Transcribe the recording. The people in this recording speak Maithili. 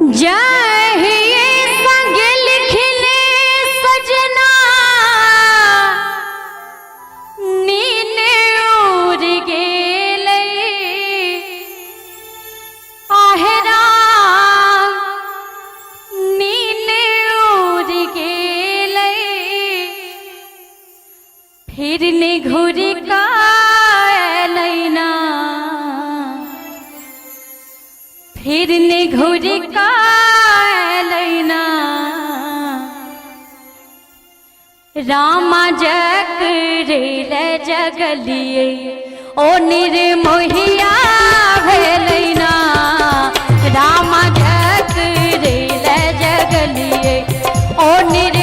जहिए संग लिखले सजना नीन उड़ गेलै आहेरा नीन उड़ गेलै फिर ने घुर का अयलै ना, फिर ने घुर का अयलै ना। रामा जकरे ले जगलिए ओ निर्मोहिया भेलै ना। रामा जकरे ले जगलिए ओ निर्मोहिया।